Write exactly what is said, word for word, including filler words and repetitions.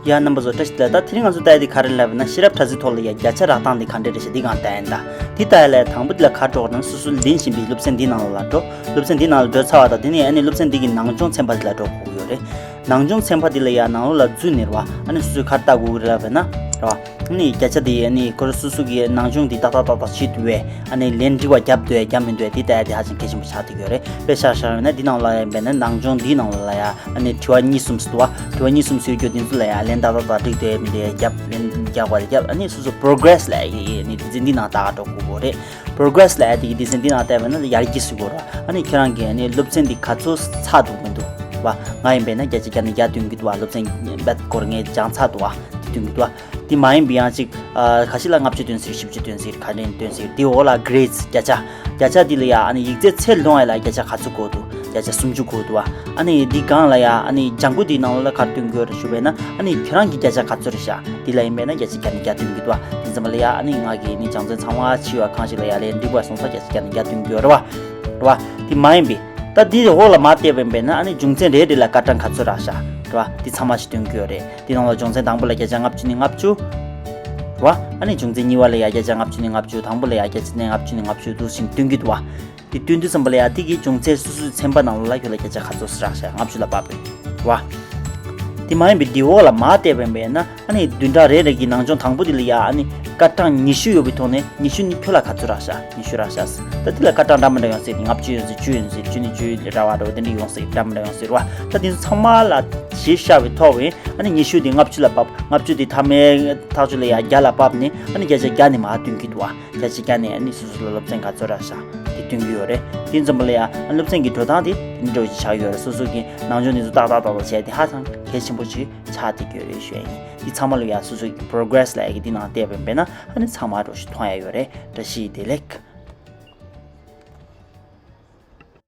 ཡ་རྣམ་པ་ཚོ་བཀྲ་ཤིས་བདེ་ལེགས། ད་དེ་རིང་ང་ཚོ་ལྟ་ཡ་དེ་ག་རེ་ལབ་ན། ཤེས་རབ་པྲ་ཚིལ་ཐོག་ལ་ཡ་བརྒྱ་ཆ་རག་སྟངས་དེ་ག་འདྲ་རེད་ཤག་འདི་སྒང་ལྟ་ཡ་ཡིན་ད། དེ་ལྟ་ཡ་ལ་དང་པོ་དེ་ལ་ག་འགྲོ་དགོས་ན། སོ་སོ་ལེན་བཞིན་པའི་སློབ་ཚན་འདི་ནང་ལ་འགྲོ། སློབ་ཚན་འདི་ནང་ལ་འགྲོ་ཚར་བ་དང་དེ་ནས་ཨ་ནི་སློབ་ཚན་འདི་གི་ནང་སྦྱོང་ཚན་པ་དེ་ལ་འགྲོ་དགོས་ཀྱི་ཡོད་རེད། ནང་སྦྱོང་ཚན་པ་འདི་ལ་ཡ་ནང་ལོགས་ལ་འཛུལ་ནས་རེད་བ། ཨ་ནི་སོ་སོས་ག་རེ་ལྟ་དགོས་ཀྱི་རེད་ལབ་ན་རེད་བ། ཨ་ནི་བརྒྱ་ཆ་དེ་ཨ་ནི་ཁོ་རང་སོ་སོ་གི་ནང་སྦྱོང་འདི་ཏག་ཏག་ཏག་ཏག་བྱེད་ཐུབ་པས། ཨ་ནི་ལན་འགྲིག་པ་རྒྱབ་འདུག་ཡ་རྒྱབ་མི་འདུག་ཡ་འདི་ལྟ་ཡ་དེ་ཧ་ཅང་གལ་ཆེན་པོ་ཆགས་བསྡད་ཀྱི་ཡོད་རེད། དཔེ་ཆ་བཞག་ཡོད་ན་འདི་ནང་ལ་ཡ་འབད་ན་ནང་སྦྱོང་འདིའི་ནང་ལ་ཡ་ཨ་ནི་དྲི་བ་གཉིས་གསུམ་ཞིག་འདུག་བ། དྲི་བ་གཉིས་གསུམ་ཞིག་ཡོད་རྒྱུ་དེ་ཚོ་ལ་ཡ་ལན་ཏག་ཏག་ཏག་འགྲིག་འདུག་ཡ་མི་འདུག་ཡ་རྒྱབ། ལན་རྒྱག་པ་རེད་རྒྱབ། ཨ་ནི་སོ་སོ་པོ་རོ་གྷ་རེ་སི་ལབ་ཡ་ཨ་ནི་དེ་ཚོ་འདི་ནང་ལྟ་ག་འགྲོ་དགོས་ཀྱི་རེད། པོ་རོ་གྷ་རེ་སི་ལབ་ཡ་དེ་གི་དེ་ཚོ་འདི་ནང་བལྟས་པ་ན་ཡར་རྒྱས་སུ་འགྲོ་ར། ཨ་ནི་ཁྱེད་རང་གི་ཨ་ནི་སློབ་ཚན་འདི་ག་ཚོད་ཚར་འདུག་མི་འདུག་བ། ང་ཡིན་པས་ན་བརྒྱ་ཆ་བརྒྱ་ནས་བརྒྱ་སྟོན་གྱི་འདུག་བ། སློབ་ཚན་བེད་སྐོར་ངས་སྦྱངས་ཚར་འདུག་བ། དེ་སྟོན་གྱི་འདུག་བ། དེ་མ་ཡིན་པའི་ཡང་ཅིག་ཨ་ཁ་ཤས་ལ་ལྔ་བཅུ་སྟོན་ཟེར། བཞི་བཅུ་སྟོན་ཟེར། ག་རེ་སྟོན་ཟེར། དེ་འོག་ལ་གྷི་རེ་ཌི་བརྒྱ་ཆ། བརྒྱ་ཆ་དེ་ལ་ཡ་ཨ་ནི་ཡིག་ཚད་ཚད་ལོངས་ཡ་ལ་བརྒྱ་ཆ་ག་ཚོད་དགོས་འདུག་བརྒྱ་ཆ་སུམ་ཅུ་དགོས་འདུག་བ། ཨ་ནི་འདི་སྒང་ལ་ཡ་ཨ་ནི་ལྗང་གུ་དེའི་ནང་ལ་ག་རེ་སྟོན་དགོས་རེད་ཞུས་པས་ན། ཨ་ནི་ཁྱེད་རང་གི་བརྒྱ་ཆ་ག་ཚོད་རེད་ཤག་འདི་ལ་ཡིན་པས་ན་བརྒྱ་ཆ་བརྒྱ་ནས་བརྒྱ་སྟོན་གྱི་འདུག་བ། དེ་ཙམ་པ་ལ་ཡ་ཨ་ནི་ང་གིས་ནི་སྦྱང་ཚན་ཚང་མ་ཕྱི་བ་གང་ཞིག་ལ་ཡ་ལན་འགྲིག་པ་སོང་ཙང་བརྒྱ་ཆ་བརྒྱ་ནས་བརྒྱ་སྟོན་གྱི་ཡོད་རེད་བ། རེད་བ། དེ་མ་ཡིན་པའི་ད་འདི་འོག་ལ་མར་བལྟས་པ་ཡིན་པས་ན་ཨ་ནི་སྦྱོང་ཚན་རེ་རེ་ལ་སྐར་གྲངས་ག་ཚོད་རག་ཤག་རེད་བ། འདི་ཚང་མ་ཞིག་སྟོན་གྱི་ཡོད་རེད། འདི་ནང་ལ་སྦྱོང་ཚན་དང་པོ་ལ་བརྒྱ་ཆ་ལྔ་བཅུ་ནས་ལྔ་བཅུ། རེད་བ། ཨ་ནི་སྦྱོང་ཚན་གཉིས་པ་ལ་ཡ་བརྒྱ་ཆ་ལྔ་བཅུ་ནས་ལྔ་བཅུ། དང་པོ་ལ་ཡ་བརྒྱ་ཆ་ནས་ལྔ་བཅུ་ནས་ལྔ་བཅུ་འདུག་ཅིང་སྟོན་གྱི་འདུག་བ། དེ་སྟོན་དུས་ཙམ་པ་ལ་ཡ་དེ་གི་སྦྱོང་ཚན་སོ་སོའི་ཚན་པ་ནང་ལ་ཁྱོད་ལ་བརྒྱ་ཆ་ག་ཚོད་རག་ཤག་ལྔ་བཅུ་ལ་བབས་པས་རེད་བ། དེ་མ་ཡིན་པའི་འདི་འོག་ལ་མར་བལྟས་པ་ཡིན་པས་ན་ཨ་ནི་བདུན་ཕྲག་རེ་རེ་གི་ནང་སྦྱོང་དང་པོ་དེ་ལ་ཡ་ཨ་ནི་སྐར་གྲངས་ཉི་ཤུ་ཡོད་པའི་ཐོག་ནས་ཉི་ཤུ་ནི་ཁྱོད་ལ་ག་ཚོད་རག་ཤག་ཉི་ཤུ་རག་ཤག་ད་དེ་ལ་སྐར་གྲངས་འདྲ་མི་འདྲ་ཡོང་སྲིད། ལྔ་བཅུ་ཡོང་སྲིད། བཅུ་ཡོང་སྲིད། བཅུ་ནི་བཅུ་ལས་འདྲ་བ་འདྲ་བ་དེ་འདྲ་ཡོང་སྲིད། འདྲ་མི་འདྲ་ཡོང་སྲིད་རེད་བ། ད་དེ་ཚོ་ཚང་མ་ལ་གཞི་བཞག་པའི་ཐོག་བས་ཨ་ནི་ཉི་ཤུ་དེ་ལྔ་བཅུ་ལ་བབས། ལྔ་བཅུ་དེ་མཐའ་མའི་ཐག་གཅོད་ལ་ཡ་བརྒྱ་ལ་བབས་ནས་ཨ་ནི་བརྒྱ་ཆ་བརྒྱ་ནས་མར་སྟོན་གྱི་འདུག་བ། བརྒྱ་ཆ་བརྒྱ་ནས་ཨ་ནི་སོ་སོ་ལ་སློབ་ཚན་ག་ཚོད་རག་ཤག་དེ་སྟོན་གྱི་ཡོད་རེད། དེ་ཙམ་པ་ལ་ཡ་ཨ་སློབ་ཚན་གྱི་འགྲོ་སྟངས་དེ་དེ་འདྲ་བོ་ཅིག་ཆགས་ཡོད་རེད། སོ་སོ་གི་ནང་སྦྱོང་དེ་ཚོ་ཏག་ཏག་ཏག་ཏག་བྱས་ཏེ་ཧ་ཅང་གལ་ཆེན་པོ་ཅིག་ཆགས་བསྡད་ཀྱི་ཡོད་རེད་ཞུ་ཡ་ཡིན། འདི་ཚང་མ་ལ་ཡ་སོ་སོ་གི་པོ་རོ་གྷ་རེ་སི་ལབ་ཡ་གི་འདི་ནང་བལྟས་པ་ཡིན་པས་ན་ཨ་ནི་ཚང་མ་འགྲོ་ཞིག་མཐོང་ཡ་ཡོད་རེད། བཀྲ་ཤིས་བདེ་ལེགས།